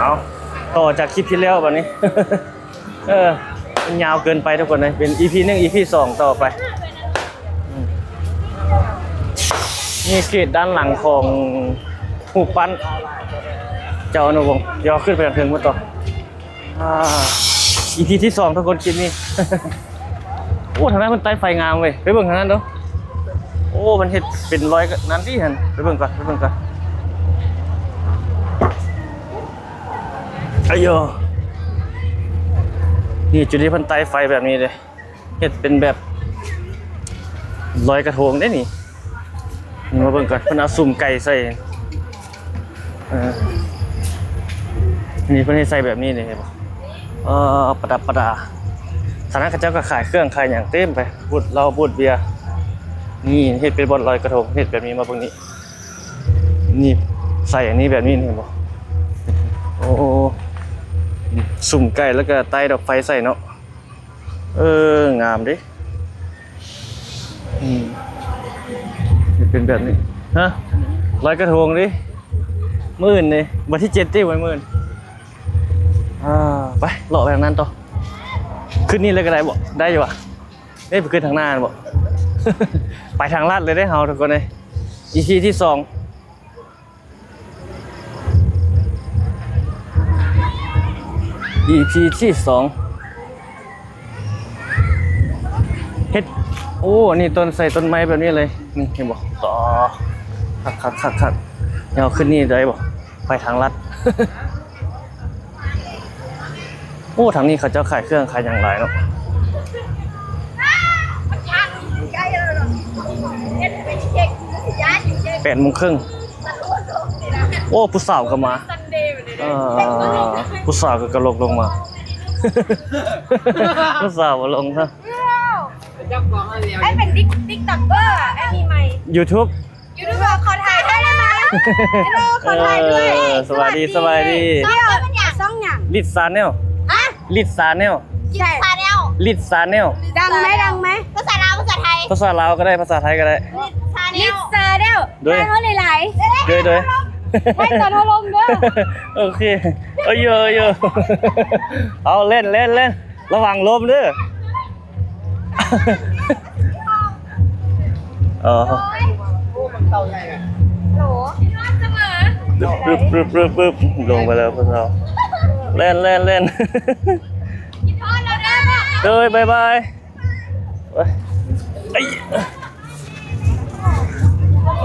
ເອົາ ຕໍ່ຈາກຄລິບທີ່ແລ້ວບັດນີ້ ເອີ ມັນຍາວເກີນໄປທຸກຄົນເອີຍ ເປັນອີພີໜຶ່ງ ອີພີສອງ ຕໍ່ໄປ. ນີ້ເຂດດ້ານຫຼັງຂອງຮູບປັ້ນເຈົ້າອະນຸວົງ ດຽວເຮົາຂຶ້ນໄປທາງເທິງພຸ້ນຕໍ່. ອ່າ ອີພີທີສອງທຸກຄົນ ຄລິບນີ້. ໂອ້ ທາງນັ້ນເພິ່ນໄຕ້ໄຟງາມເວີຍ ໄປເບິ່ງທາງນັ້ນດູ. ໂອ້ ເພິ່ນເຮັດເປັນລອຍນັ້ນຕິຫັ້ນ ໄປເບິ່ງກ່ອນ ໄປເບິ່ງກ່ອນ. ອາໂຢ ນີ້ຈຸດທີ່ເພິ່ນໄຕ້ໄຟແບບນີ້ເດ້. ເຮັດເປັນແບບລອຍກະທົງເດ້ນີ້ ນີ້ມາເບິ່ງກ່ອນ ເພິ່ນເອົາສຸ່ມໄກ່ໃສ່ ເອີ ນີ້ເພິ່ນເຮັດໃສ່ແບບນີ້ເດ້ ເຫັນບໍ່ ເອີ ປະດັບປະດາ. ທາງນັ້ນເຂົາເຈົ້າກໍຂາຍເຄື່ອງຂາຍຫຍັງເຕັມໄປ ບູດເຫຼົ້າບູດເບຍ. ນີ້ເຮັດເປັນບ່ອນລອຍກະທົງ ເຮັດແບບນີ້ ມາເບິ່ງນີ້ ນີ້ໃສ່ອັນນີ້ແບບນີ້ ເຫັນບໍ່ ໂອ້ ສຸ່ມໄກ່ ແລ້ວກໍໄຕ້ດອກໄຟໃສ່ເນາະ. ເອີ ງາມເດ້ ອືມ ເປັນແບບນີ້ ຮະ ລອຍກະທົງເດ້ ມື້ອື່ນເດ້ ວັນທີເຈັດເດ້ ມື້ອື່ນ. ອ່າ ໄປເລາະໄປທາງນັ້ນຕໍ່ ຂຶ້ນນີ້ເລີຍກໍໄດ້ບໍ່? ໄດ້ຢູ່ຫວາ? ເດ້ ໄປຂຶ້ນທາງໜ້າຫັ້ນບໍ່? ໄປທາງລັດເລີຍເດ້ເຮົາທຸກຄົນເອີຍ ອີພີທີສອງ ອີພີທີສອງ ເຮັດ ໂອ້ ອັນນີ້ຕົ້ນ ໃສ່ຕົ້ນໄມ້ແບບນີ້ເລີຍ ນີ້ເຫັນບໍ່? ຕໍ່ ຄັກໆໆໆ ເຮົາຂຶ້ນນີ້ໄດ້ບໍ່? ໄປທາງລັດ. ໂອ້ ທາງນີ້ເຂົາເຈົ້າຂາຍເຄື່ອງຂາຍຫຍັງຫຼາຍເນາະ. ແປດໂມງເຄິ່ງ ໂອ້ ຜູ້ສາວກໍມາ ເອີ ຜູ້ສາວກໍກະລົກລົງມາ ຜູ້ສາວບໍ່ລົງຊະ. ອ້າຍເປັນຕິກ ຕິກຕັອກເບີ ອ້າຍມີໄມ ຢູທູບ ຢູທູບເບີ ຂໍຖ່າຍໄດ້ໄໝ? ເຮລໂລ ຂໍຖ່າຍດ້ວຍ. ເອີ ສະບາຍດີ ສະບາຍດີ. ຊ່ອງຫຍັງ? ລິດຊາແນວ. ຮະ? ລິດຊາແນວ. ລິດຊາແນວ. ລິດຊາແນວ. ດັງໄໝ? ດັງໄໝ? ພາສາລາວ ພາສາໄທ? ພາສາລາວກໍໄດ້ ພາສາໄທກໍໄດ້. ລິດຊາແນວ. ໂດຍ ເຮົາຫຼາຍໆ ໂດຍ ໂດຍ ໃຫ້ຕອນເຮົາລົມເດີ. ໂອເຄ ເອີຍ ເອີຍ ເອີຍ ເອົາ ເລ່ນ ເລ່ນ ເລ່ນ ລະວັງລົມເດີ. ອໍ ໂດຍ ບາຍບາຍ.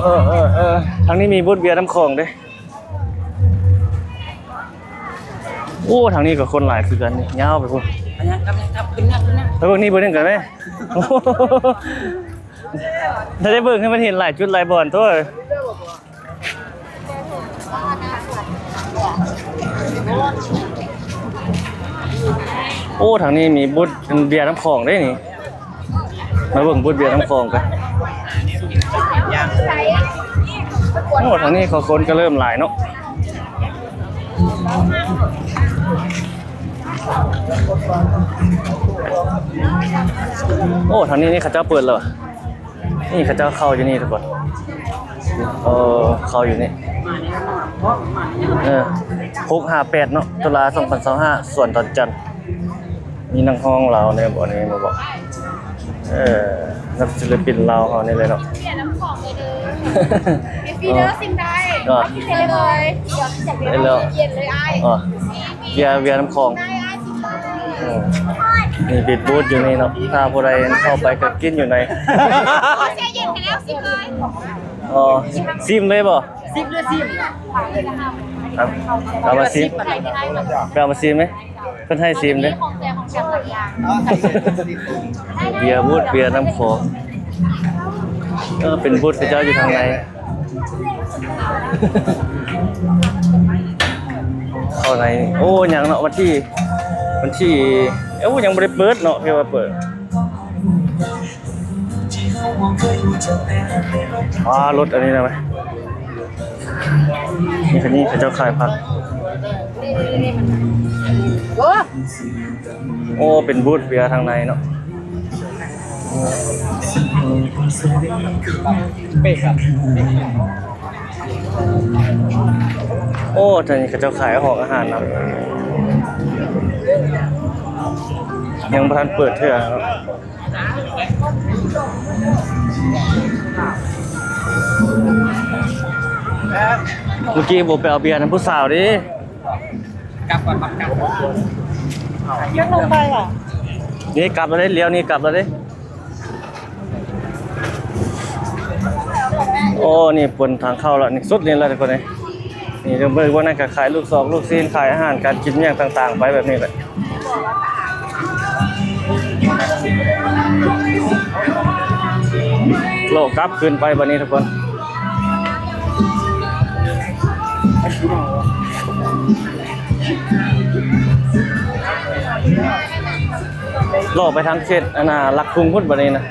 ເອີ ເອີ ເອີ ທາງນີ້ມີບູດເບຍນ້ຳຂອງເດ້. ໂອ້ ທາງນີ້ກໍຄົນຫຼາຍຄືກັນນີ້ ຍາວໄປພຸ້ນ. ໄປເບິ່ງນີ້ເບິ່ງນັ້ນກັນແມ. ຖ້າໄດ້ເບິ່ງໃຫ້ມັນເຫັນຫຼາຍຈຸດຫຼາຍບ່ອນໂຕ. ໂອ້ ທາງນີ້ມີບູດເບຍນ້ຳຂອງເດ້ນີ້. ມາເບິ່ງບູດເບຍນ້ຳຂອງກັນ. ໂອ້ ທາງນີ້ເຂົາຄົນກໍເລີ່ມຫຼາຍເນາະ. ໂອ້ ທາງນີ້ນີ້ເຂົາເຈົ້າເປີດແລ້ວ. ນີ້ເຂົາເຈົ້າເຂົ້າຢູ່ນີ້ທຸກຄົນ. ເອີ ເຂົ້າຢູ່ນີ້ ເອີ ຫົກຫ້າແປດເນາະ ຕຸລາ ສອງພັນຊາວຫ້າ ສວນດອນຈັນ. ມີນັກຮ້ອງລາວແດ່ບໍ່ນີ້ ມາບອກ ເອີ ນັກສິນລະປິນລາວເຮົານີ້ແຫຼະເນາະ. ເບຍນ້ຳຂອງເດີ ເອີ ຟຣີເດີ ຊິມໄດ້ ກິນໄດ້ເລີຍ. ເຢັນເລີຍອ້າຍ. ເບຍ ເບຍນ້ຳຂອງ. ອືມ ນີ້ເປັນບູດຢູ່ນີ້ເນາະ ຖ້າຜູ້ໃດເຂົ້າໄປກໍກິນຢູ່ໃນ. ເຊເຢັນໃຫ້ແລ້ວ ຊິມເລີຍ. ອໍ ຊິມເລີຍບໍ່? ຊິມເລີຍ ຊິມ. ເອົາ ເອົາມາຊິມ ໄປເອົາມາຊິມເດ້ ເພິ່ນໃຫ້ຊິມເດ້. ເບຍ ບູດເບຍນ້ຳຂອງ. ເອີ ເປັນບູດເຂົາເຈົ້າຢູ່ທາງໃນ. ເຂົ້າໃນ ໂອ້ ຍັງເນາະ ວັນທີ ວັນທີ ເອົ້າ ຍັງບໍ່ໄດ້ເປີດເນາະ ເພວ່າເປີດ. ວ້າ ລົດອັນນີ້ນະ ນີ້ ຄັນນີ້ເຂົາເຈົ້າຂາຍຜັກ. ໂອ້ ໂອ້ ເປັນບູດເບຍທາງໃນເນາະ. ເປັນຫຍັງ? ໂອ້ ທາງນີ້ເຂົາເຈົ້າຂາຍຫ້ອງອາຫານນຳ ຍັງບໍ່ທັນເປີດເທື່ອເນາະ. ເມື່ອກີ້ບໍ່ໄປເອົາເບຍນຳຜູ້ສາວເດ້. ກັບກ່ອນ ກັບ ກັບ ຍັງລົງໄປຫວາ? ນີ້ກັບແລ້ວເດ້ ລ້ຽວນີ້ກັບແລ້ວເດ້. ໂອ້ ນີ້ເປັນທາງເຂົ້າລະ ນີ້ສຸດນີ້ລະທຸກຄົນເອີຍ. ນີ້ເບິ່ງ ເບິ່ງ ເບິ່ງນັ້ນກະຂາຍລູກຊອກລູກຊີ້ນ ຂາຍອາຫານການກິນຫຍັງຕ່າງໆໄປແບບນີ້ແຫຼະ. ໂລະກັບຄືນໄປບາດນີ້ທຸກຄົນ ເລາະໄປທາງເຂດອັນນ່າ ຫຼັກທຸງພຸ້ນບາດນີ້ນະ.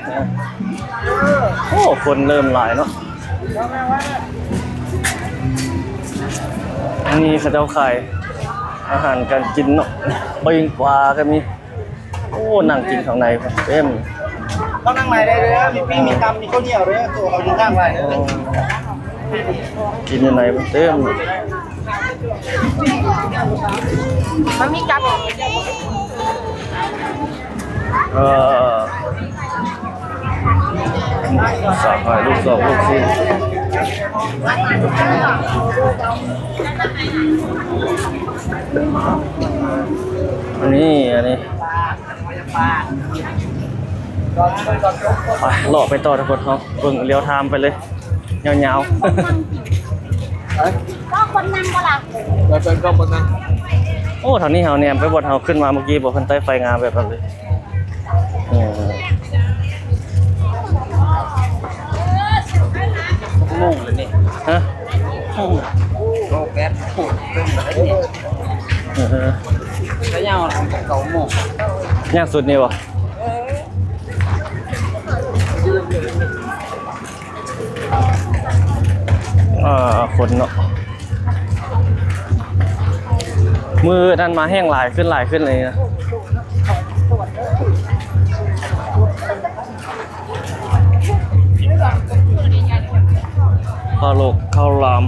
ໂອ້ ຄົນເລີ່ມຫຼາຍເນາະ. ອັນນີ້ເຂົາເຈົ້າຂາຍອາຫານການກິນເນາະ ປີ້ງປາກະມີ. ໂອ້ ນັ່ງກິນຂ້າງໃນເຕັມ. ຕ້ອງນັ່ງໃນໄດ້ເດີ ມີປີ້ງ ມີຕຳ ມີຂ້າວໜຽວເດີ ໂຕເຂົາຢູ່ຂ້າງໃນເດີ. ໂອ້ ກິນຢູ່ໃນເຕັມ. ມັນມີກັບ ເອີ ສາວຂາຍລູກຊອກລູກຊີ້ນ ອັນນີ້ ອັນນີ້ ໄປ ເລາະໄປຕໍ່ທຸກຄົນ ເຮົາເບິ່ງລຽວທາມໄປເລີຍ ຍາວໆ. ເອີ ກໍຄົນນັ່ງບໍ່ລະ? ເອີ ເປັນກໍຄົນນັ່ງ. ໂອ້ ທາງນີ້ເຮົາແນມໄປບ່ອນເຮົາຂຶ້ນມາເມື່ອກີ້ບໍ່ ເພິ່ນໄຕ້ໄຟງາມແບບນັ້ນເລີຍ. ເອີ ໂມງແລ້ວນີ້ ຮະ? ໂມງ ໂອ້ ແປດໂມງເຄິ່ງແລ້ວນີ້. ເອີ ແຕ່ຍາວເກົ້າໂມງ ຍາວສຸດນີ້ບໍ່? ເອີ ຄົນເນາະ ມື້ນັ້ນມາແຮ່ງຫຼາຍຂຶ້ນ ຫຼາຍຂຶ້ນເລີຍນະ. ຄາໂລກ ເຂົ້າຫຼາມ.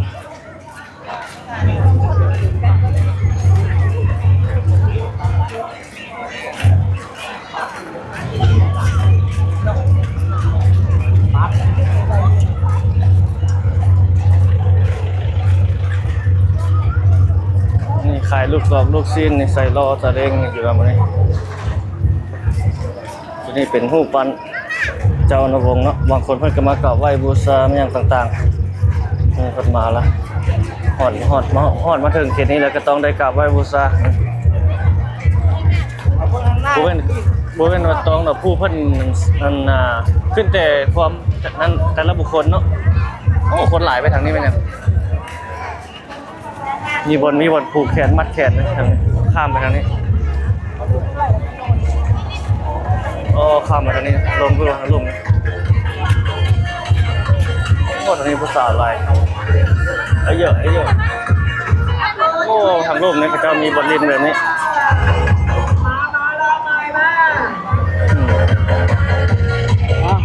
ນີ້ຂາຍລູກຊອກລູກຊີ້ນນີ້ ໃສ່ລໍ້ຕາເລັງນີ້ ຢູ່ລະມື້ນີ້. ຕົວນີ້ເປັນຮູບປັ້ນເຈົ້າອະນຸວົງເນາະ ບາງຄົນເພິ່ນກໍມາກາບໄຫວ້ບູຊາຫຍັງຕ່າງໆ. ນີ້ເພິ່ນມາລະ ຮອດ ຮອດ ມາ ຮອດມາເຖິງເຂດນີ້ແລ້ວກໍຕ້ອງໄດ້ກາບໄຫວ້ບູຊາ. ບໍ່ແມ່ນ ບໍ່ແມ່ນວ່າຕ້ອງດອກ ຜູ້ເພິ່ນ ອັນນ່າ ຂຶ້ນແຕ່ຄວາມນັ້ນ ແຕ່ລະບຸກຄົນເນາະ. ໂອ້ ຄົນຫຼາຍໄປທາງນີ້ແມ່ນຫຍັງ? ມີບ່ອນ ມີບ່ອນຜູກແຂນ ມັດແຂນນະ ທາງນີ້ ຂ້າມໄປທາງນີ້. ໂອ້ ຂ້າມໄປທາງນີ້ ລົງໄປວ່າ ລົງ. ໂອ້ ທາງນີ້ຜູ້ສາວຫຼາຍ ເອີ ເຢີະ ເອີ ເຢີະ. ໂອ້ ທາງລຸ່ມນີ້ເຂົາເຈົ້າມີບ່ອນຫຼິ້ນແບບນີ້. ອືມ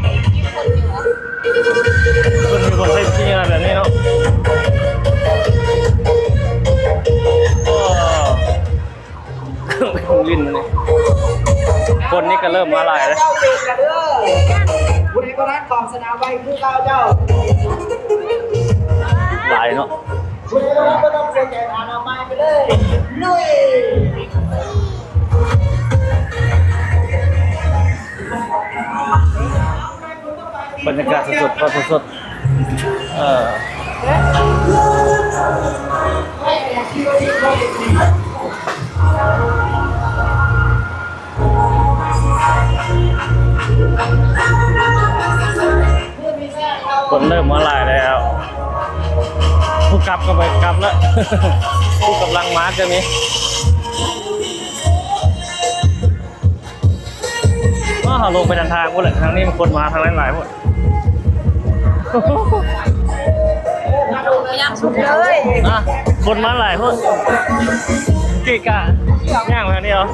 ເພິ່ນມີບ່ອນຫຼິ້ນທີ່ງາມແບບນີ້ເນາະ. ໂອ້ ຫຼິ້ນມື້ນີ້ ຄົນນີ້ກໍເລີ່ມມາຫຼາຍແລ້ວ. ຜູ້ໃດບໍ່ທັນຂອງສະໜາມໄວຄືເກົ່າເຈົ້າ ຫຼາຍເນາະ. ຜູ້ໃດບໍ່ທັນກໍຕ້ອງເສຍໃຈ ຫາໜ້າໃໝ່ໄປເລີຍ ລຸຍ. ບັນຍາກາດສົດໆ ພາບສົດໆ ເອີ ຄົນເລີ່ມມາຫຼາຍແລ້ວ ຜູ້ກັບກໍໄປກັບລະ ຜູ້ກຳລັງມາກໍມີ. ອ້າວ ເຮົາລົງໄປທາງທາງພຸ້ນແຫຼະ ທາງນີ້ມັນຄົນມາທາງຫຼາຍໆພຸ້ນ. ຍ່າງສຸດເລີຍ ອ່ະ ຄົນມາຫຼາຍພຸ້ນ ເກະກະ ຍ່າງໄປທາງນີ້ເອົາ.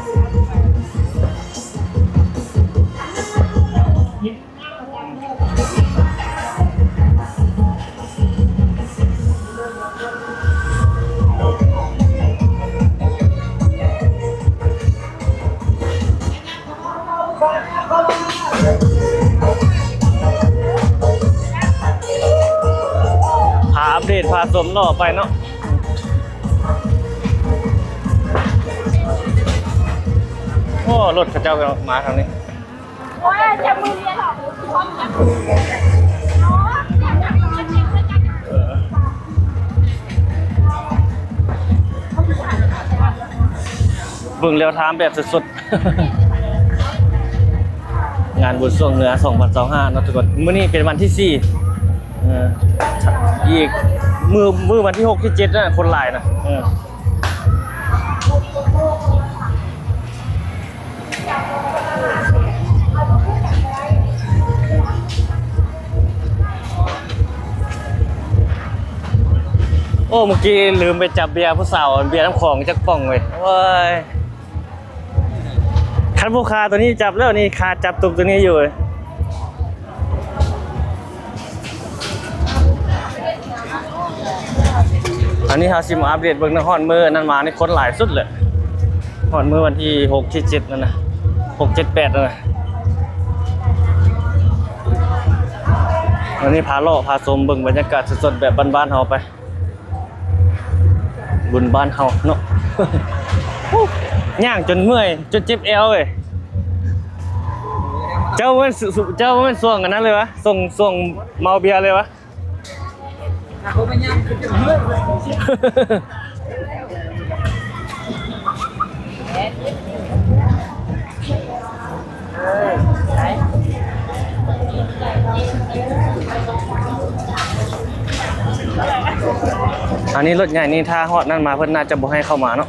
ເ ສະສົມລໍ້ໄປເນາະ. ໂອ້ ລົດເຂົາເຈົ້າກໍມາທາງນີ້. ເບິ່ງແລ້ວຖາມແບບສົດໆ ງານບຸນຊ່ວງເໜືອສອງພັນຊາວຫ້າເນາະທຸກຄົນ. ມື້ນີ້ເປັນວັນທີສີ່ ເອີ ອີກມື້ ມື້ວັນທີຫົກ ທີເຈັດນະ ຄົນຫຼາຍນະ ເອີ. ໂອ້ ເມື່ອກີ້ລືມໄປຈັບເບຍຜູ້ສາວ ເບຍນ້ຳຂອງຈັກປ່ອງເວີຍ. ໂອ້ຍ ຄັນບໍ່ຄາໂຕນີ້ຈັບແລ້ວນີ້ ຄາຈັບຕຸກໂຕນີ້ຢູ່. ອັນນີ້ເຮົາຊິມາອັບເດດເບິ່ງເນາະ ຮອດມື້ນັ້ນມານີ້ຄົນຫຼາຍສຸດເລີຍ ຮອດມື້ວັນທີຫົກ ທີເຈັດນັ້ນນະ ຫົກ ເຈັດ ແປດນັ້ນນະ. ອັນນີ້ພາເລາະພາຊົມເບິ່ງບັນຍາກາດສົດໆ ແບບບ້ານໆເຮົາໄປ. ບຸນບ້ານເຮົາເນາະ. ໂອ້ ຍ່າງຈົນເມື່ອຍ ຈົນເຈັບແອວເວີຍ. ເຈົ້າແມ່ນ ເຈົ້າແມ່ນຊ່ວງອັນນັ້ນເລີຍວະ ຊ່ວງ ຊ່ວງເມົາເບຍເລີຍວະ. ອັນນີ້ລົດໃຫຍ່ນີ້ ຖ້າຮອດນັ້ນມາ ເພິ່ນໜ້າຈະບໍ່ໃຫ້ເຂົ້າມາເນາະ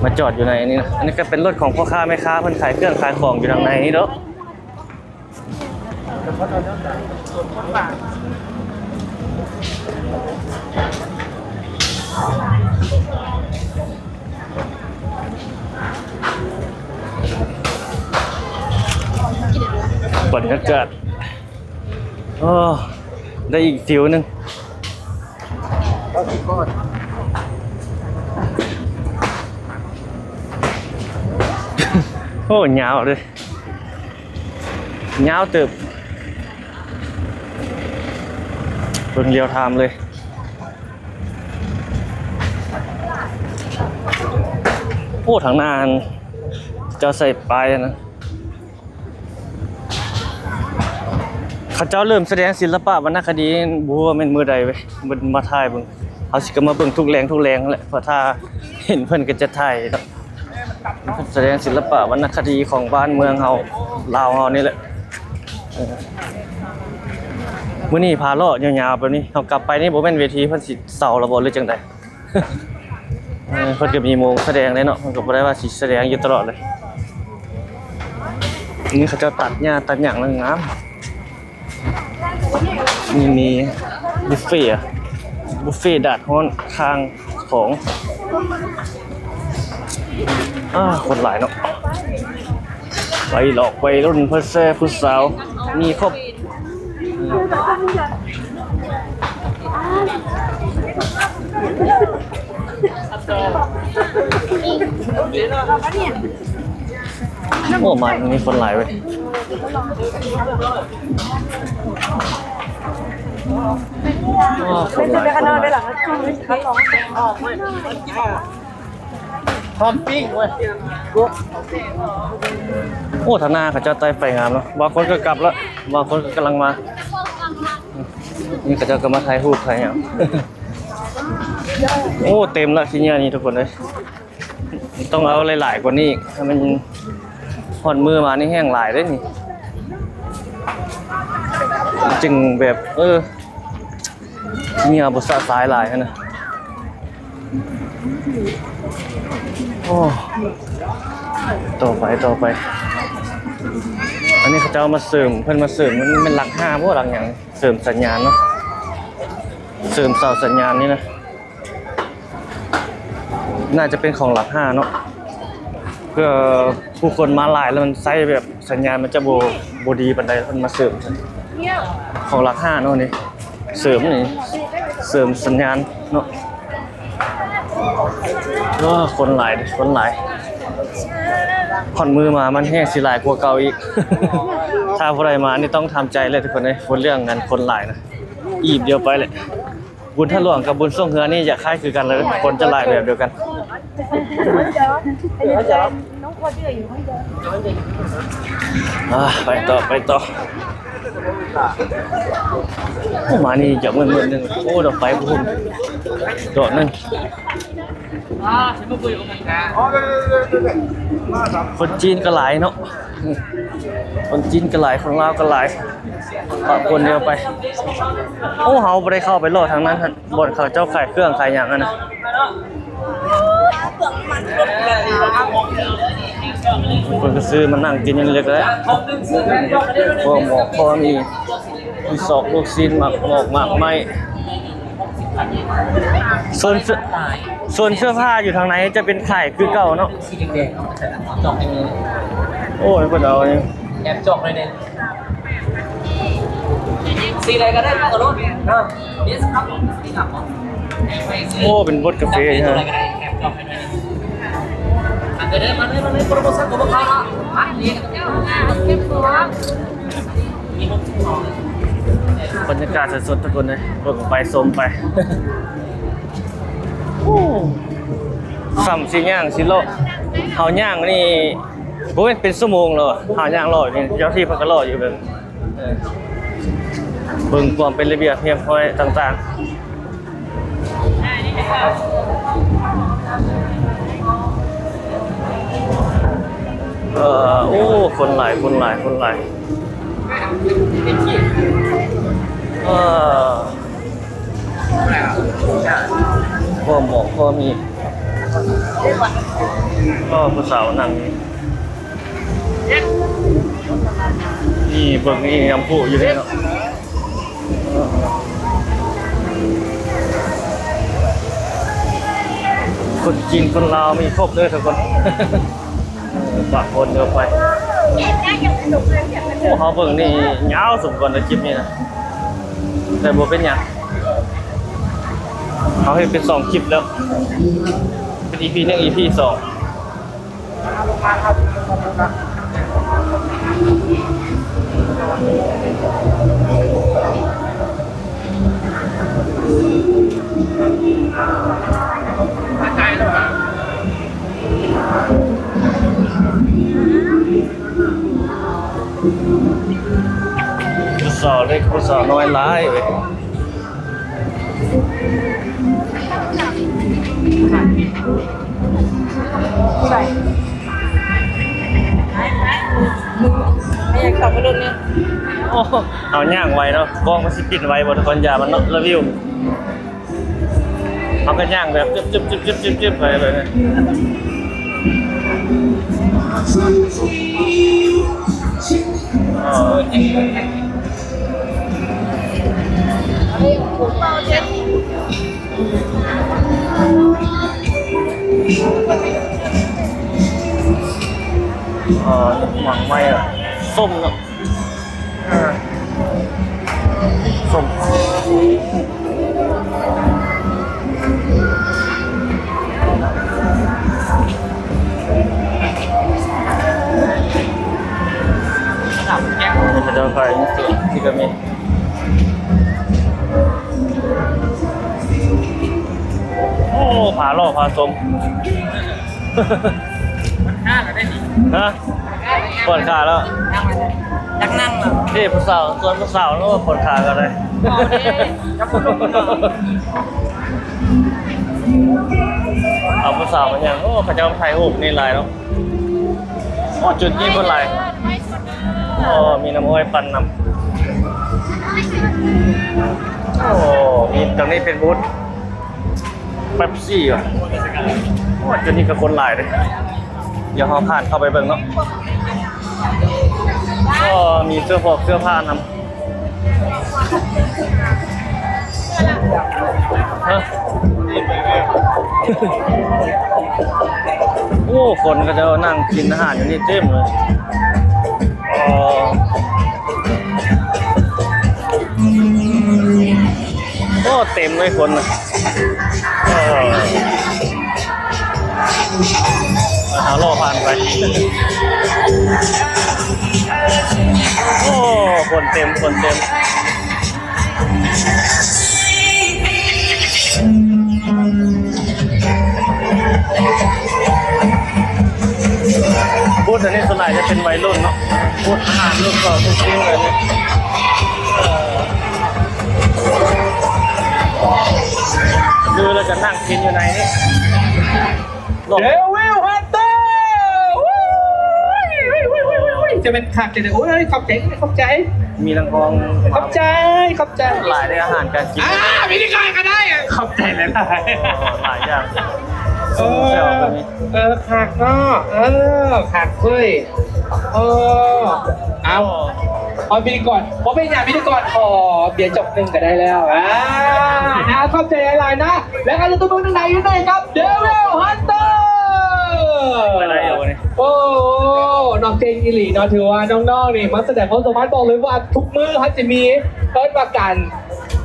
ມາຈອດຢູ່ໃນນີ້ນະ. ອັນນີ້ກໍເປັນລົດຂອງພໍ່ຄ້າແມ່ຄ້າ ເພິ່ນຂາຍເຄື່ອງຂາຍຂອງຢູ່ທາງໃນນີ້ເນາະ. ບັນຍາກາດ ໂອ້ ໄດ້ອີກຟິວໜຶ່ງ. ໂອ້ ຍາວເດ້ ຍາວເຕີບ ເບິ່ງລຽວທາມເລີຍ. ໂອ້ ທາງໜ້າຫັ້ນເຈົ້າໃສ່ປ້າຍນະ. ເຂົາເຈົ້າເລີ່ມສະແດງສິລະປະວັນນະຄະດີ ບໍ່ຮູ້ວ່າແມ່ນມື້ໃດເວີຍ ເພິ່ນມາຖ່າຍເບິ່ງ. ເຮົາຊິກໍມາເບິ່ງທຸກແລງທຸກແລງແຫຼະ ເພາະຖ້າເຫັນເພິ່ນກໍຈະຖ່າຍເນາະ. ເພິ່ນສະແດງສິລະປະວັນນະຄະດີຂອງບ້ານເມືອງເຮົາ ລາວເຮົານີ້ແຫຼະ. ເອີ ມື້ນີ້ພາເລາະຍາວໆແບບນີ້ ເຮົາກັບໄປນີ້ບໍ່ແມ່ນເວທີເພິ່ນຊິເຊົາແລ້ວບໍ່ ຫຼືຈັ່ງໃດ? ເອີ ເພິ່ນກໍມີໂມງສະແດງເດ້ເນາະ ເພິ່ນກໍບໍ່ໄດ້ວ່າຊິສະແດງຢູ່ຕະຫຼອດເລີຍ. ນີ້ເຂົາເຈົ້າຕັດຫຍ້າຕັດຫຍັງແລ້ວງາມ. ນີ້ມີບຸບເຟ ບຸບເຟດາດຮ້ອນຂ້າງຂອງ. ອາ ຄົນຫຼາຍເນາະ ໄວຫຼອກໄວລຸ້ນ ເພື່ອນແຊ ຜູ້ສາວ ມີຄົບ. ໂອ້ ມານີ້ຄົນຫຼາຍເວີຍ. ໂອ້ ຄົນຫຼາຍ ຄົນຫຼາຍ. ພ້ອມປີ້ງເວີຍ. ໂອ້ ທາງໜ້າເຂົາເຈົ້າໄຕ່ໄຟງາມເນາະ ບາງຄົນກໍກັບລະ ບາງຄົນກໍກຳລັງມາ. ນີ້ເຂົາເຈົ້າກໍມາຖ່າຍຮູບຖ່າຍຫຍັງ. ໂອ້ ເຕັມລະຂີ້ເຫຍື້ອນີ້ທຸກຄົນເອີຍ. ຕ້ອງເອົາຫຼາຍໆກວ່ານີ້ອີກ ໃຫ້ມັນຮອດມື້ມານີ້ແຮ່ງຫຼາຍເດ້ນີ້ ຈຶ່ງແບບ ເອີ ເຫຍື້ອບໍ່ສະສາຍຫຼາຍຫັ້ນນະ. ໂອ້ ຕໍ່ໄປ ຕໍ່ໄປ. ອັນນີ້ເຂົາເຈົ້າມາເສີມ ເພິ່ນມາເສີມ ມັນແມ່ນຫຼັກຫ້າບໍ່ ຫຼັກຫຍັງ ເສີມສັນຍານເນາະ ເສີມເສົາສັນຍານນີ້ນະ. ໜ້າຈະເປັນຂອງຫຼັກຫ້າເນາະ ເພື່ອຜູ້ຄົນມາຫຼາຍແລ້ວມັນໃຊ້ແບບສັນຍານມັນຈະບໍ່ ບໍ່ດີປານໃດ ເພິ່ນມາເສີມຂອງຫຼັກຫ້າເນາະ. ນີ້ເສີມ ນີ້ເສີມສັນຍານເນາະ. ໂອ້ ຄົນຫຼາຍເດ້ ຄົນຫຼາຍ. ຮອດມື້ມາມັນແຮ່ງຊິຫຼາຍກວ່າເກົ່າອີກ. ຖ້າຜູ້ໃດມານີ້ຕ້ອງທຳໃຈເລີຍທຸກຄົນເອີຍ ຄົນເລື່ອງນັ້ນຄົນຫຼາຍນະ. ອີບດຽວໄປແຫຼະ. ບຸນທາດຫຼວງກັບບຸນຊ່ວງເຮືອນີ້ຈະຄ້າຍຄືກັນເລີຍ, ຄົນຈະຫຼາຍແບບດຽວກັນ. ອ່າ ໄປຕໍ່ ໄປຕໍ່. ໂອ້ ມານີ້ຈະມືດໆໜຶ່ງ. ໂອ້ ດອກໄຟພຸ້ນ ດອກໜຶ່ງ. ຄົນຈີນກໍຫຼາຍເນາະ, ຄົນຈີນກໍຫຼາຍ, ຄົນລາວກໍຫຼາຍ ປະປົນກັນໄປ. ໂອ້ ເຮົາບໍ່ໄດ້ເຂົ້າໄປເລາະທາງນັ້ນ, ບ່ອນເຂົາເຈົ້າຂາຍເຄື່ອງຂາຍຫຍັງຫັ້ນນະ. ເພິ່ນກໍຊື້ມານັ່ງກິນຢູ່ນີ້ເລີຍກໍໄດ້. ພວກໝໍກ ພວກມີ ມີຊອກລູກຊີ້ນ ໝາກ ໝອກ ໝາກໄມ້. ໂຊນເສື້ອ ໂຊນເສື້ອຜ້າຢູ່ທາງໃນຈະເປັນຂາຍຄືເກົ່າເນາະ. ໂອ້ຍ ເພິ່ນເອົານີ້ ແອບຈອກໜ້ອຍໜຶ່ງ. ສີໃດກໍໄດ້ ເອົາໂລດ. ໂອ້ ເປັນບົດກາເຟນະ. ບັນຍາກາດສົດໆ ທຸກຄົນເອີຍ, ເບິ່ງໄປຊົມໄປ. ໂອ້ ສ່ຳຊິຍ່າງຊິເລາະ, ເຮົາຍ່າງນີ້ ໂອ້ຍ ເປັນຊົ່ວໂມງແລ້ວ ເຮົາຍ່າງເລາະຢູ່ນີ້. ເຈົ້າທີ່ເພິ່ນກໍເລາະຢູ່ເບິ່ງ ເອີ ເບິ່ງຄວາມເປັນລະບຽບຮຽບຮ້ອຍຕ່າງໆ. ເອີ ໂອ້ ຄົນຫຼາຍ ຄົນຫຼາຍ ຄົນຫຼາຍ. ເອີ ພໍເໝາະພໍມີ. ກໍຜູ້ສາວນັ່ງນີ້ ນີ້ເບິ່ງນີ້ ນ້ຳພຸຢູ່ນີ້ເນາະ. ຄົນຈີນຄົນລາວມີຄົບເດີທຸກຄົນ. ປະປົນກັນໄປ. ໂອ້ ເຮົາເບິ່ງນີ້ຍາວສົມຄວນໃນຄລິບນີ້ນະ, ແຕ່ບໍ່ເປັນຫຍັງ ເຮົາເຮັດເປັນສອງຄລິບແລ້ວ, ເປັນອີພີໜຶ່ງ ອີພີສອງ. ຜູ້ສາວເລັກຜູ້ສາວນ້ອຍຫຼາຍເວີຍ. ໃສ່ ແມ່ນຫຍັງເຂົ້າມາລຸ້ນນີ້. ໂອ້ ເຮົາຍ່າງໄວເນາະ, ກ້ອງມັນຊິປິ່ນໄວບໍ່ທຸກຄົນ, ຢ່າມັນເນາະ ລະວິວ. ເຮົາກໍຍ່າງແບບຈຶບໆໆໆໄປເລີຍ. ອໍ ອໍ ໝາກໄມ້ ສົ້ມເນາະ. ເອີ ສົ້ມ. ເຂົາເຈົ້າຂາຍຢູ່ທີ່ກະມີ. ໂອ້ ພາເລາະພາຊົມ. ປວດຂາແລ້ວ ຮະ? ປວດຂາແລ້ວ ນັ່ງແລ້ວ ຢາກນັ່ງແລ້ວ. ເດ້ ຜູ້ສາວ ຊວນຜູ້ສາວເນາະ ປວດຂາກໍໄດ້. ເອົາເດ້ ຈັບຄົນລົງເນາະ. ເອົາຜູ້ສາວມາຫຍັງ? ໂອ້ ເຂົາເຈົ້າຖ່າຍຮູບນີ້ຫຼາຍເນາະ. ໂອ້ ຈຸດນີ້ຄົນຫຼາຍ. ໂອ້ ມີນ້ຳອ້ອຍປັ່ນນຳ. ໂອ້ ມີ ຕອນນີ້ເປັນບູດ ເປັບຊີຫວາ? ໂອ້ ຈຸດນີ້ກໍຄົນຫຼາຍເດ້. ດຽວເຮົາຜ່ານເຂົ້າໄປເບິ່ງເນາະ. ກໍມີເສື້ອຜອກເສື້ອຜ້ານຳ. ຮະ? ໂອ້ ຄົນເຂົາເຈົ້ານັ່ງກິນອາຫານຢູ່ນີ້ເຕັມເລີຍ. ອໍ ໂອ້ ເຕັມເລີຍຄົນນະ. ເອີ ເຮົາເລາະຜ່ານໄປ. ໂອ້ ຄົນເຕັມ ຄົນເຕັມ. ອັນນີ້ສ່ວນຫຼາຍຈະເປັນໄວລຸ້ນເນາະ ອາຫານລູກກໍທຸກສິ່ງເລີຍນີ້ ເອີ ຄືລະກະນັ່ງກິນຢູ່ໃນນີ້ Devil Hunter ໂອ້ຍ ຈະແມ່ນຄັກແທ້ ໂອ້ຍ ຂອບໃຈ ຂອບໃຈ ມີລຳໂພງ ຂອບໃຈ ຂອບໃຈ ຫຼາຍເດ້ ອາຫານການກິນ ອ່າ ພິທີກອນກໍໄດ້ ຂອບໃຈຫຼາຍໆ ໂອ້ ຫຼາຍຢ່າງ ເອີ ເອີ ຄັກເນາະ ເອີ ຄັກເວີຍ ເອີ ເອົາ ເອົາ ພິທີກອນ ບໍ່ເປັນຫຍັງ ພິທີກອນ ຂໍເບຍຈອກໜຶ່ງກໍໄດ້ແລ້ວ ອ່າ ນະ ຂອບໃຈຫຼາຍໆນະ ແລ້ວກໍຕົບມືໜ້ອຍໆກັບ Devil Hunter ໂອ້ ນ້ອງເກັ່ງອີ່ຫຼີເນາະ ຖືວ່ານ້ອງໆນີ້ມາສະແດງຄວາມສາມາດ ບອກເລີຍວ່າທຸກມື້ເຮົາຈະມີ ເອີ້ນວ່າການ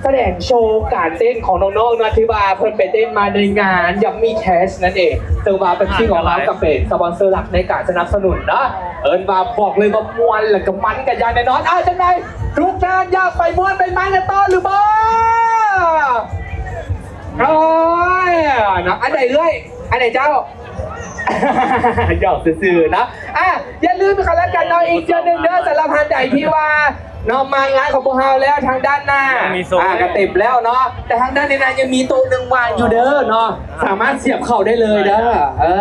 ສະແດງໂຊການເຕັ້ນຂອງນ້ອງໆເນາະ ທີ່ວ່າເພິ່ນໄປເຕັ້ນມາໃນງານ Yummy Cash ນັ້ນເອງ ເຊິ່ງວ່າເປັບຊີຂອງເຮົາກໍເປັນສະປອນເຊີຫຼັກໃນການສະໜັບສະໜູນເນາະ ເອີ້ນວ່າບອກເລີຍວ່າມ່ວນ ແລ້ວກໍມັນກັນຢ່າງແນ່ນອນ ເອົາ ຈັ່ງໃດ ທຸກທ່ານຢາກໄປມ່ວນໄປມັນກັນຕໍ່ຫຼືບໍ່? ໂອ້ຍ ເນາະ ອັນໃດເອື້ອຍ ອັນໃດເຈົ້າ? ຫຍອກຊື່ໆເນາະ ອ່ະ ຢ່າລືມກັນແລ້ວກັນເນາະ ອີກເທື່ອໜຶ່ງເດີ ສຳລັບທ່ານໃດທີ່ວ່າເນາະ ມາງານຂອງພວກເຮົາແລ້ວ ທາງດ້ານໜ້າ ຍັງມີໂຊນ ອ່າ ກໍເຕັມແລ້ວເນາະ ແຕ່ທາງດ້ານນີ້ນະ ຍັງມີໂຕະໜຶ່ງວ່າງຢູ່ເດີເນາະ ສາມາດສຽບເຂົ້າໄດ້ເລີຍເດີ ເອີ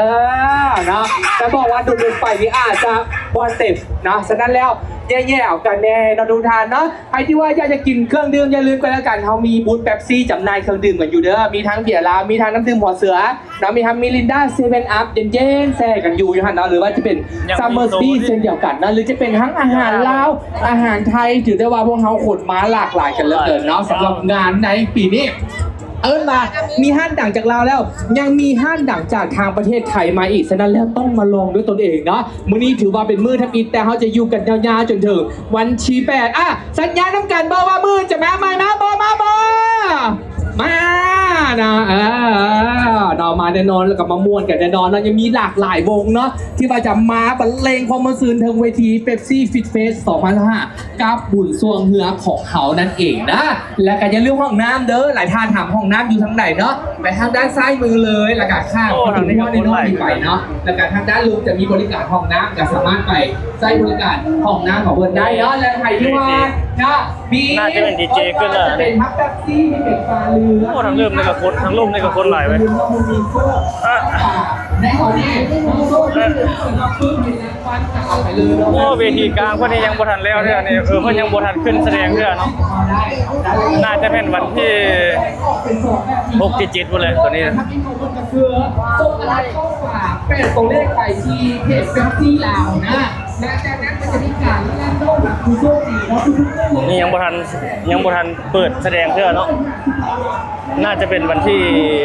ເນາະ ແຕ່ບອກວ່າດົນລົງໄປນີ້ອາດຈະບໍ່ເຕັມເນາະ ສະນັ້ນແລ້ວ ແຍ່ໆເອົາກັນແນ່ເນາະ ທຸກທ່ານເນາະ ໃຜທີ່ວ່າຢາກຈະກິນເຄື່ອງດື່ມ ຢ່າລືມກັນແລ້ວກັນ ເຮົາມີບູດເປັບຊີຈຳໜ່າຍເຄື່ອງດື່ມກັນຢູ່ເດີ ມີທັງເບຍລາວ ມີທັງນ້ຳດື່ມຫົວເສືອ ເນາະ ມີທັງມິລິນດາ ເຊເວັນອັບ ເຢັນໆ ແຊ່ກັນຢູ່ ຢູ່ຫັ້ນເນາະ ຫຼືວ່າຈະເປັນ Summer Speed ເຊັ່ນດຽວກັນເນາະ ຫຼືຈະເປັນທັງອາຫານລາວ ອາຫານໄທ ຖືໄດ້ວ່າພວກເຮົາຂົນມາຫຼາກຫຼາຍກັນເຫຼືອເກີນເນາະ ສຳລັບງານໃນປີນີ້ ເອີ້ນວ່າມີຮ້ານດັງຈາກລາວແລ້ວ ຍັງມີຮ້ານດັງຈາກທາງປະເທດໄທມາອີກ ສະນັ້ນແລ້ວຕ້ອງມາລອງດ້ວຍຕົນເອງເນາະ ມື້ນີ້ຖືວ່າເປັນມື້ທຳອິດ ແຕ່ເຮົາຈະຢູ່ກັນຍາວໆຈົນເຖິງວັນທີແປດ ອ່ະ ສັນຍານຳກັນບໍ່ວ່າມື້ອື່ນຈະມາໃໝ່ ມາບໍ່ ມາບໍ່? ມານະ ເອີ ເນາະ ມາແນ່ນອນ ແລ້ວກໍມາມ່ວນກັນແນ່ນອນເນາະ ຍັງມີຫຼາກຫຼາຍວົງເນາະ ທີ່ວ່າຈະມາບັນເລງຄວາມມ່ວນຊື່ນເທິງເວທີເປັບຊີຟິດເຟສສອງພັນຊາວຫ້າ ກັບບຸນຊ່ວງເຮືອຂອງເຮົານັ້ນເອງນະ ແລ້ວກໍຢ່າລືມຫ້ອງນ້ຳເດີ ຫຼາຍທ່ານຖາມຫ້ອງນ້ຳຢູ່ທາງໃດເນາະ ໄປທາງດ້ານຊ້າຍມືເລີຍ ແລ້ວກໍຂ້າມ ໂອ້ ປະຕູ ທາງນີ້ ຫ້ວຍນ້ອຍໆນີ້ໄປເນາະ ແລ້ວກໍທາງດ້ານລຸ່ມຈະມີບໍລິການຫ້ອງນ້ຳ ກໍສາມາດໄປ ໃຊ້ບໍລິການຫ້ອງນ້ຳຂອງເພິ່ນໄດ້ເນາະ ແລະໃຜທີ່ວ່າເນາະ ມີ ໜ້າຈະເປັນດີເຈຂຶ້ນແລ້ວ ຈະເປັນທັງເປັບຊີ ມີເປັນຊາເຫຼືອງ ໂອ້ ທາງລຸ່ມນີ້ກໍຄົນ ທາງລຸ່ມນີ້ກໍຄົນຫຼາຍເວີຍ ມີໂຊກ ອ່ະ ໃນຕອນນີ້ ໂຊກ ເອີ ໂອ້ ເວທີກາງເພິ່ນນີ້ຍັງບໍ່ທັນແລ້ວເທື່ອນີ້ ເອີ ເພິ່ນຍັງບໍ່ທັນຂຶ້ນສະແດງເທື່ອເນາະ ໜ້າຈະແມ່ນວັນທີຫົກ ທີເຈັດພຸ້ນແຫຼະ ຕົວນີ້ ເພື່ອສົ່ງກະດາດຂໍ້ຄວາມແປດຕົວເລກໄປທີ່ເພຈເປັບຊີລາວນະ ຫຼັງຈາກນັ້ນກໍຈະມີການແລນດອມຫາຜູ້ໂຊກດີເນາະ ທຸກໆຄົນເລີຍ ນີ້ຍັງບໍ່ທັນ ຍັງບໍ່ທັນເປີດສະແດງເທື່ອເນາະ ໜ້າຈະເປັນວັນທີ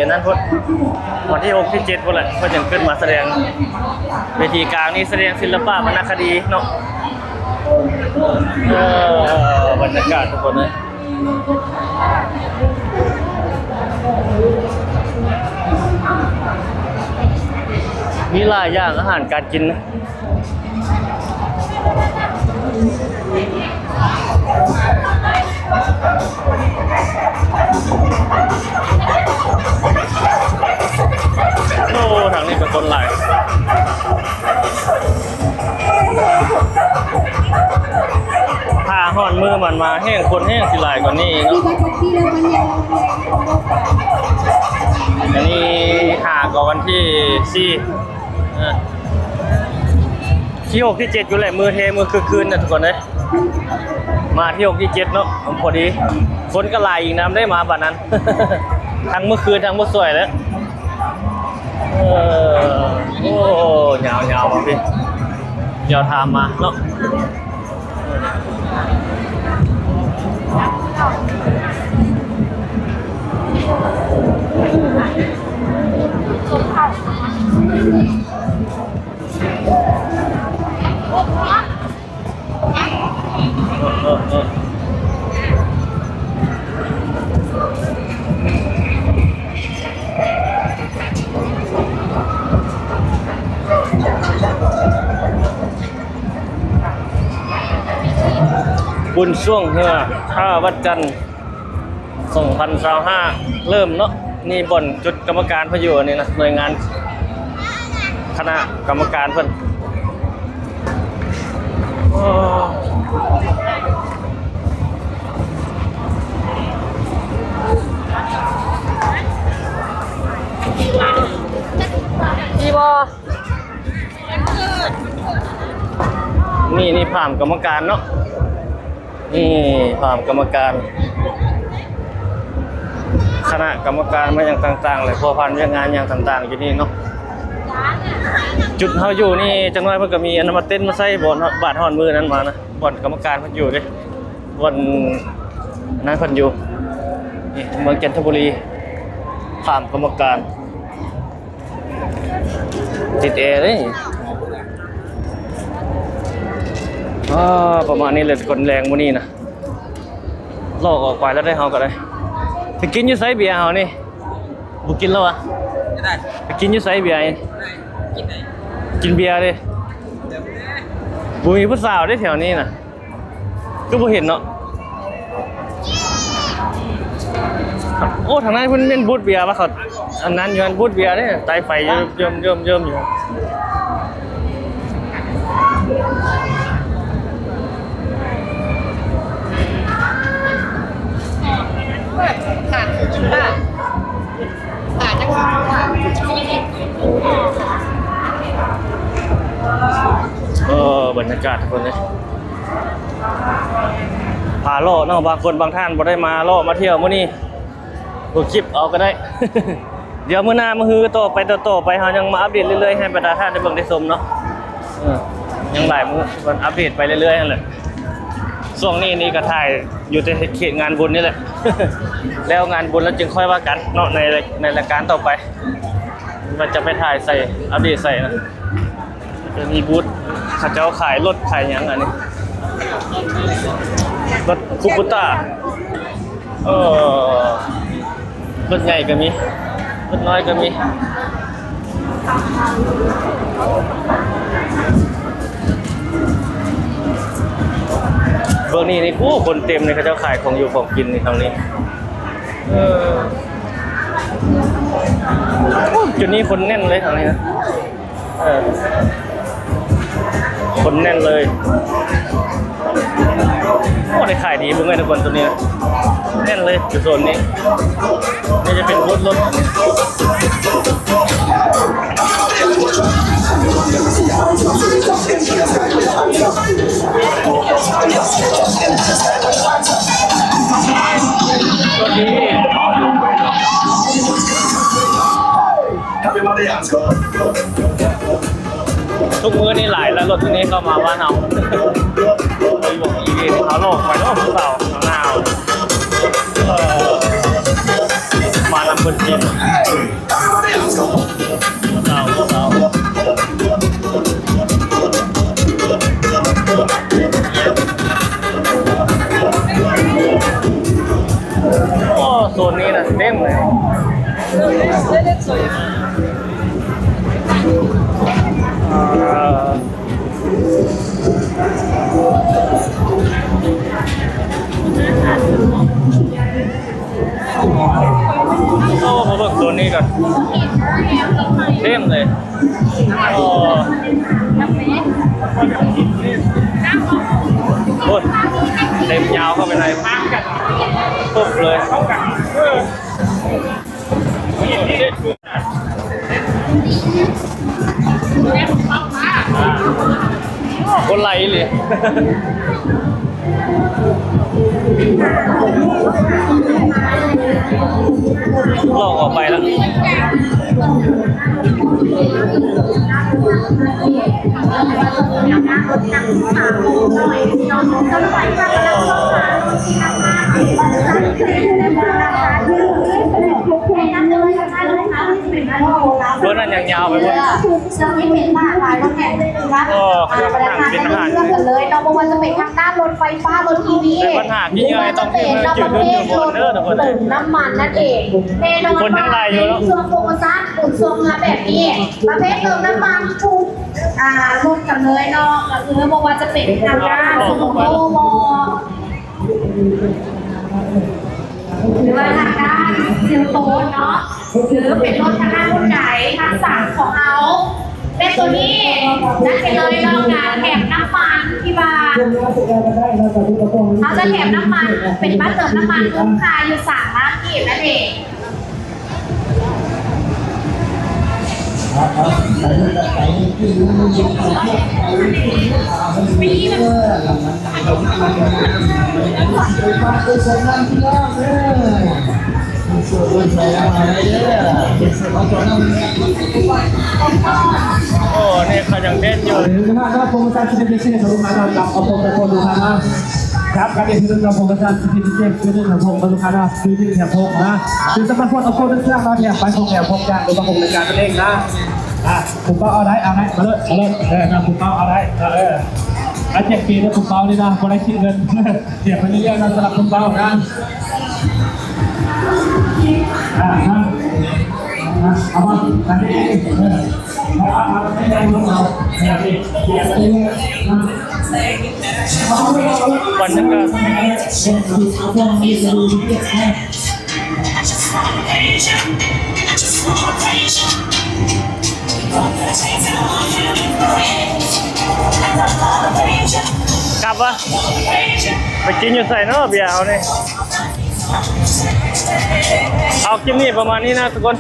ນັ້ນພຸ້ນ ວັນທີຫົກ ທີເຈັດພຸ້ນແຫຼະ ເພິ່ນຈຶ່ງຂຶ້ນມາສະແດງ ເວທີກາງນີ້ສະແດງສິລະປະວັນນະຄະດີເນາະ ເອີ ບັນຍາກາດທຸກຄົນເອີຍ ມີຫຼາຍຢ່າງອາຫານການກິນນະ ໂອ້ ທາງນີ້ກໍຄົນຫຼາຍ ຖ້າຮອດມື້ມັນມາແຮ່ງຄົນແຮ່ງຊິຫຼາຍກວ່ານີ້ເນາະ ອັນນີ້ຫາກໍວັນທີສີ່ ເອີ ທີຫົກ ທີເຈັດຢູ່ແຫຼະ ມື້ແທ້ມື້ຄຶກຄື້ນນະທຸກຄົນເອີຍ ມາທີຫົກ ທີເຈັດເນາະ ພໍດີ ຄົນກໍຫຼາຍອີກນຳໄດ້ມາບາດນັ້ນ ທັງມື້ຄືນທັງມື້ສວຍແລ້ວ ເອີ ໂອ້ ຍາວໆມາພີ້ ຍາວທາມມາເນາະ. ບຸນຊ່ວງເຮືອທ່າວັດຈັນ ສອງພັນຊາວຫ້າ ເລີ່ມເນາະ. ນີ້ບ່ອນຈຸດກຳມະການເພິ່ນຢູ່ ອັນນີ້ນະ ໜ່ວຍງານຄະນະກຳມະການເພິ່ນ. ນີ້ບໍ່? ນີ້ ນີ້ພາມກຳມະການເນາະ. ນີ້ພາມກຳມະການ ຄະນະກຳມະການມາຫຍັງຕ່າງໆ ແລະ ພົວພັນວຽກງານຫຍັງຕ່າງໆ ຢູ່ນີ້ເນາະ. ຈຸດເຮົາຢູ່ນີ້ ຈັກໜ້ອຍເພິ່ນກໍມີອັນນັ້ນມາເຕັນມາໃສ່ ບ່ອນບາດຮອດມື້ນັ້ນມານະ ບ່ອນກຳມະການເພິ່ນຢູ່ເດ້ ບ່ອນນັ້ນເພິ່ນຢູ່. ນີ້ເມືອງຈັນທະບູລີ ພາມກຳມະການ. ຕິດແອເດ້. ອາ ປະມານນີ້ແຫຼະ ຄົນແລງມື້ນີ້ນະ ລອກອອກໄປແລ້ວໄດ໋ ເຮົາກໍໄດ້. ໄປກິນຢູ່ໃສເບຍເຮົານີ້? ບໍ່ກິນແລ້ວຫວາ? ໄປກິນຢູ່ໃສເບຍນີ້? ກິນເບຍເດ້. ບໍ່ມີຜູ້ສາວເດ້ແຖວນີ້ນະ. ຄືບໍ່ເຫັນເນາະ. ໂອ້ ທາງໃນເພິ່ນແມ່ນບູດເບຍວ່າ ເຂົາອັນນັ້ນຢູ່ຫັ້ນ ບູດເບຍເດ້ ໄຕ່ໄຟຢູ່ ເຢີມໆໆຢູ່. ເອີ ບັນຍາກາດທຸກຄົນເອີຍ ພາເລາະເນາະ. ບາງຄົນບາງທ່ານບໍ່ໄດ້ມາເລາະມາທ່ຽວມື້ນີ້ ເບິ່ງຄລິບເອົາກໍໄດ້. ດຽວມື້ໜ້າມື້ຮືຕໍ່ໄປ ຕໍ່ໆໄປ ເຮົາຍັງມາອັບເດດເລື້ອຍໆ ໃຫ້ບັນດາທ່ານໄດ້ເບິ່ງໄດ້ຊົມເນາະ. ເອີ ຍັງຫຼາຍມື້ ເພິ່ນອັບເດດໄປເລື້ອຍໆຫັ້ນແຫຼະ. ຊ່ວງນີ້ນີ້ກໍຖ່າຍຢູ່ແຕ່ເຂດງານບຸນນີ້ແຫຼະ ແລ້ວງານບຸນແລ້ວຈຶ່ງຄ່ອຍວ່າກັນເນາະ ໃນ ໃນລາຍການຕໍ່ໄປ ວ່າຈະໄປຖ່າຍໃສ ອັບເດດໃສນະ. ຈະມີບູດເຂົາເຈົ້າຂາຍລົດຂາຍຫຍັງ ອັນນີ້ລົດຄູບູຕ້າ. ເອີ ລົດໃຫຍ່ກໍມີ ລົດນ້ອຍກໍມີ. ເບິ່ງນີ້ ນີ້ ໂອ້ ຄົນເຕັມເລີຍ ເຂົາເຈົ້າຂາຍຂອງຢູ່ຂອງກິນນີ້ ທາງນີ້. ເອີ ໂອ້ ຈຸດນີ້ຄົນແໜ້ນເລີຍ ທາງນີ້ນະ. ເອີ ຄົນແໜ້ນເລີຍ. ໂອ້ ໄດ້ຂາຍດີເບິ່ງເອີຍທຸກຄົນ ໂຕນີ້ນະ ແໜ້ນເລີຍ ຢູ່ໂຊນນີ້. ນີ້ຈະເປັນບູດລົດ ທຸກມື້ນີ້ຫຼາຍແລ້ວ ລົດນີ້ເຂົ້າມາບ້ານເຮົາ. ເຮົາຫຼອກໄປເນາະ ຜູ້ສາວໜາວ ເອີ ມານຳເພິ່ນກິນ. ໂອ້ ໂຊນນີ້ນະເຕັມເລີຍ. ໂອ້ ມາເບິ່ງໂຊນນີ້ກ່ອນ ເຕັມເລີຍ. ໂອ້ ໂອ້ຍ ເຕັມຍາວເຂົ້າໄປໃນ ຄົບເລີຍ. ຄົນຫຼາຍອີ່ຫຼີ. ລອກອອກໄປແລ້ວ. ເບິ່ງນັ້ນຍາວໆໄປເບິ່ງ. ເຊິ່ງນີ້ເປັນຫຼາກຫຼາຍປະເພດເປັນຮ້ານອາຫານ ເປັນອາຫານເລືອກກັນເລີຍເນາະ ບໍ່ວ່າຈະເປັນທາງດ້ານລົດໄຟຟ້າ ລົດອີວີ ແຕ່ບັນຫາທີ່ໃຫຍ່ຕ້ອງເປັນປະເພດລົດເຕີມນ້ຳມັນນັ້ນເອງ. ແນ່ນອນວ່າໃນຊ່ວງໂປຣໂມຊັນບຸນຊ່ວງເຮືອແບບນີ້ ປະເພດເຕີມນ້ຳມັນທຸກ ອ່າ ລົດກັນເລີຍເນາະ ກໍຄືບໍ່ວ່າຈະເປັນທາງດ້ານຊຸກໂກໂມ ຫຼືວ່າທາງດ້ານເຊວໂຕນເນາະ ຫຼືເປັນລົດທາງດ້ານຮຸ່ນໃດທັກສາມຂອງເຮົາ ແມ່ນໂຕນີ້ ຈັດໄປເລີຍເນາະ ການແຖມນ້ຳມັນທີ່ ບາດ ເຮົາຈະແຖມນ້ຳມັນ ເປັນບັດເຕີມນ້ຳມັນຄຸ້ມຄ່າຢູ່ສາມລ້ານກີບນັ້ນເອງ. ໂອ້ ນີ້ເຂົາຍັງເຕັ້ນຢູ່. ໂປຣໂມຊັນສິດທິພິເສດ ສຳລັບລູກຄ້ານຳ ກັບໂປຣໂມຊັນສິດທິພິເສດ ຊື້ໜຶ່ງແຖມຫົກ ລູກຄ້ານະ ຊື້ໜຶ່ງແຖມຫົກນະ ຊື້ສາມາດພອດເອົາໂຄດໜຶ່ງເຄື່ອງເນາະ ແຖມໄປຫົກແຖມຫົກຢ່າງ ຫຼືວ່າຫົກລາຍການນັ້ນເອງນະ. ອ່າ ຜູ້ເປົ່າເອົາໄດ້ ເອົາໄດ້ ມາເລີຍ ມາເລີຍ ເອີ ນະ ຜູ້ເປົ່າເອົາໄດ້ ເອີ ເອີ ອາ ແຈກຟຣີເດີ ຜູ້ເປົ່ານີ້ນະ ບໍ່ໄດ້ຄິດເງິນ ເສຍໄປເລື້ອຍໆນະ ສຳລັບຜູ້ເປົ່ານະ. ອ່າ ນະ ເອົາມາ ອັນນີ້ ເອີ ບັນຍາກາດ ກັບວະ ໄປກິນຢູ່ໃສເນາະເບຍເຮົານີ້. ເອົາ ຄລິບນີ້ປະມານນີ້ນະທຸກຄົນ.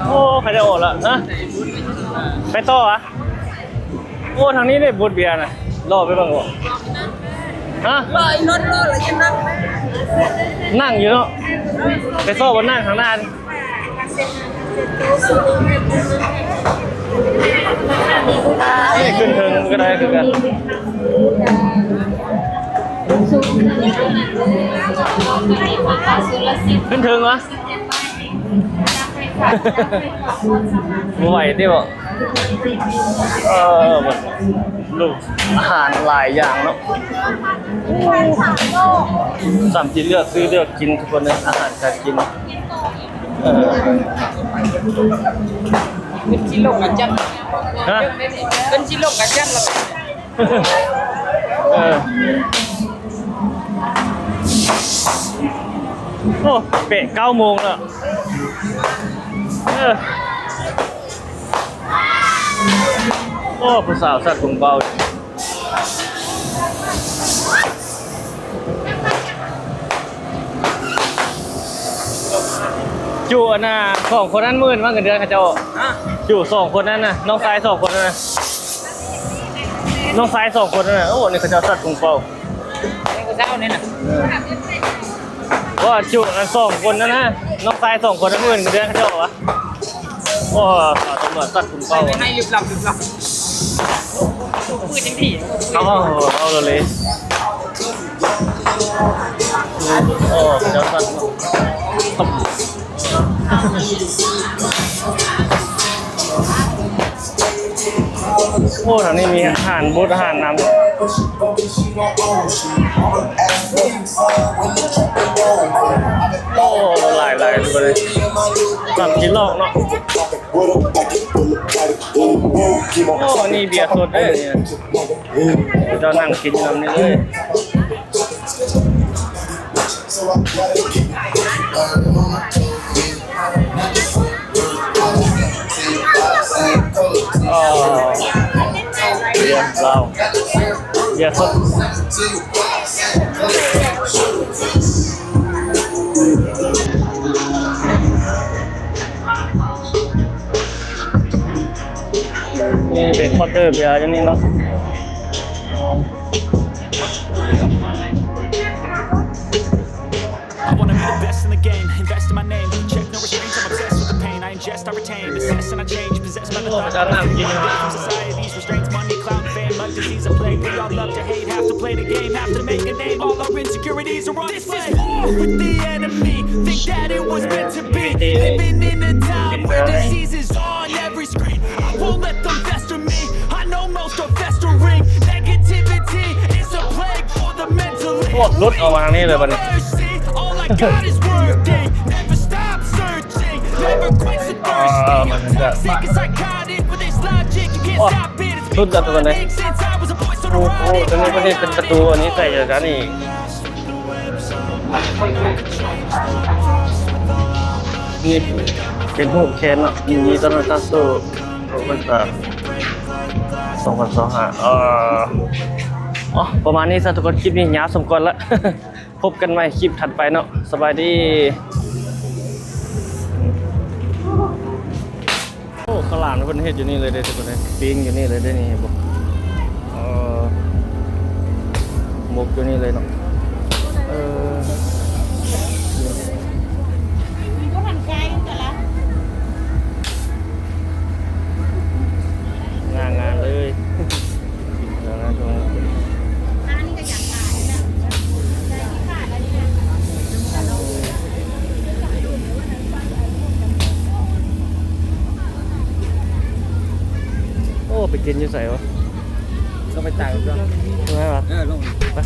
ໂອ້ ເຂົາຈະອອກລະ ຮະ ໄປຕໍ່ຫວາ? ໂອ້ ທາງນີ້ເດ້ ບູດເບຍນະ ລໍໄປເບິ່ງບໍ່? ຮະ ລໍອີ່ລົດລໍລະ ຍັງນັ່ງ ນັ່ງຢູ່ເນາະ ໄປຊອກບ່ອນນັ່ງຂ້າງໜ້າ. ນີ້ຂຶ້ນເທິງກໍໄດ້ຄືກັນ ຂຶ້ນເທິງຫວາ? ບໍ່ໄຫວຕິບໍ? ເອີ ເບິ່ງ ລູກອາຫານຫຼາຍຢ່າງເນາະ ສ່ຳຊິເລືອກຊື້ເລືອກກິນທຸກຄົນເອີຍ ອາຫານການກິນ. ເອີ ເພິ່ນຊິລົງອາຈັນ ຮະ ເພິ່ນຊິລົງອາຈັນລະ. ເອີ ໂອ້ ເປະເກົ້າໂມງແລ້ວ. ເອີ ໂອ້ ຜູ້ສາວສັດຜົມເບົາ ຈຸອັນນ່າ ສອງຄົນນັ້ນມື້ອື່ນວ່າເງິນເດືອນເຂົາເຈົ້າ ຮະ ຈຸສອງຄົນນັ້ນນະ ນ້ອງຊາຍສອງຄົນນັ້ນນະ ນ້ອງຊາຍສອງຄົນນັ້ນນະ. ໂອ້ ນີ້ເຂົາເຈົ້າສັດປຸງເປົ່າ ເອີ ວ່າຈຸອັນສອງຄົນນັ້ນນະ ນ້ອງຊາຍສອງຄົນນັ້ນ ມື້ອື່ນເດືອນເຂົາເຈົ້າຫວາ. ໂອ້ ຕຳຫຼວດຕັດຄຸນເປົ້າ ໃຫ້ລຶບລັບລຶບລັບ ມືດຍັງດີ ເອົາ ເອົາເລີຍ ໂອ້ ເຈົ້າສັດ ໂອ້ ທາງນີ້ມີຮ້ານ ບູດຮ້ານອາຫານນຳ ໂອ້ ຫຼາຍໆ ທຸກຄົນເອີຍ ຕາມທີ່ລອກເນາະ ໂອ້ ອັນນີ້ເບຍສົດເດ້ ເຈົ້ານັ່ງກິນນຳນີ້ເລີຍ. ເອີ ເບຍລາວ ເບຍສົດ ນີ້ເປັນຄອນເຕີເບຍຢູ່ນີ້ເນາະ. I wanna be the best in the game, invest in my name, check no restraints, I'm obsessed with the pain, I ingest, I retain, assess and I change, possessed by the thought that I'm free, one day from society's restraints, money, clout, and fame, a disease, a plague, we all love to hate, have to play the game, have to make a name, all our insecurities are on display. This is war with the enemy, think that it was meant to be, living in a time where diseases on every screen, I won't let them fester me, I know most are festering, negativity is a plague for the mentally weak, ໂອ້ ຫຼຸດອອກມາທາງນີ້ເລີຍບັດນີ້ mercy, all I got is working, never stop searching, never quench the thirst, ອາ I'm toxic, it's psychotic, with this logic, you can't stop it, it's been chronic since I was a boy, so neurotic, ໂອ້ ໂອ້ ໂອ້ ຕົວນີ້ເພິ່ນເຮັດເປັນປະຕູອັນນີ້ໃສ່ແລ້ວນີ້ ນີ້ເປັນຮູບແຂນເນາະ ມີຕອນນັ້ນຕັດໂຕ ໂອ້ ມັນກະ ສອງພັນຊາວຫ້າ ເອີ ອໍ ປະມານນີ້ຊະທຸກຄົນ ຄລິບນີ້ຍາວສົມຄວນລະ ພົບກັນໃໝ່ຄລິບຖັດໄປເນາະ ສະບາຍດີ. ໂອ້ ເຂົ້າຫຼາມເພິ່ນເຮັດຢູ່ນີ້ເລີຍເດ້ທຸກຄົນເດ້ ປີ້ງຢູ່ນີ້ເລີຍເດ້ນີ້ ເຫັນບໍ່? ເອີ ໝົກຢູ່ນີ້ເລີຍເນາະ ເອີ ໜ້າງານເລີຍ. ໂອ້ ໄປກິນຢູ່ໃສວະ? ກໍໄປຕາກກ່ອນ ເອີ ລົງ ໄປ.